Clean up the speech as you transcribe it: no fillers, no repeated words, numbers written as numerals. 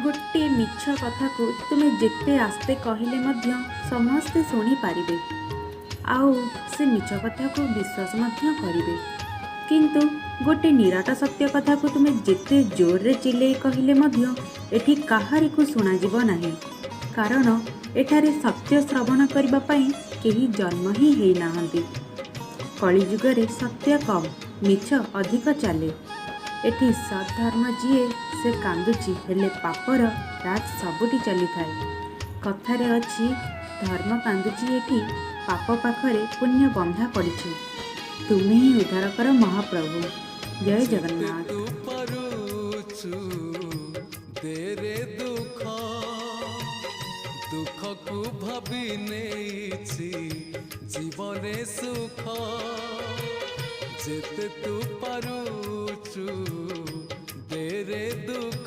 ଗୋଟେ ମିଛ କଥାକୁ ତୁମେ ଯେତେ ଆସ୍ତେ କହିଲେ ମଧ୍ୟ ସମସ୍ତେ ଶୁଣିପାରିବେ, ଆଉ ସେ ମିଛ କଥାକୁ ବିଶ୍ୱାସ ମଧ୍ୟ କରିବେ। କିନ୍ତୁ ଗୋଟେ ନିରାଟ ସତ୍ୟ କଥାକୁ ତୁମେ ଯେତେ ଜୋରରେ ଚିଲେଇ କହିଲେ ମଧ୍ୟ ଏଠି କାହାରିକୁ ଶୁଣାଯିବ ନାହିଁ, କାରଣ ଏଠାରେ ସତ୍ୟ ଶ୍ରବଣ କରିବା ପାଇଁ କେହି ଜନ୍ମ ହିଁ ହେଇନାହାନ୍ତି। କଳିଯୁଗରେ ସତ୍ୟ କମ୍, ମିଛ ଅଧିକ ଚାଲେ। ଏଠି ସତ୍ ଧର୍ମ ଯିଏ ସେ କାନ୍ଦୁଛି, ହେଲେ ପାପର ରାଜ ସବୁଠି ଚାଲିଥାଏ। କଥାରେ ଅଛି, ଧର୍ମ କାନ୍ଦୁଛି ଏଠି, ପାପ ପାଖରେ ପୁଣ୍ୟ ବନ୍ଧା ପଡ଼ିଛି। ତୁମେ ହିଁ ଉଦ୍ଧାର କର ମହାପ୍ରଭୁ। ଜୟ ଜଗନ୍ନାଥ। ତୁ ପାରୁଛୁ ଦେରେ ଦୁଃଖ, ଦୁଃଖକୁ ଭାବି ନେଇଛି ଜୀବନେ ସୁଖ। ଯେତେ ତୁ ପାରୁଛୁ ଦେରେ ଦୁଃଖ।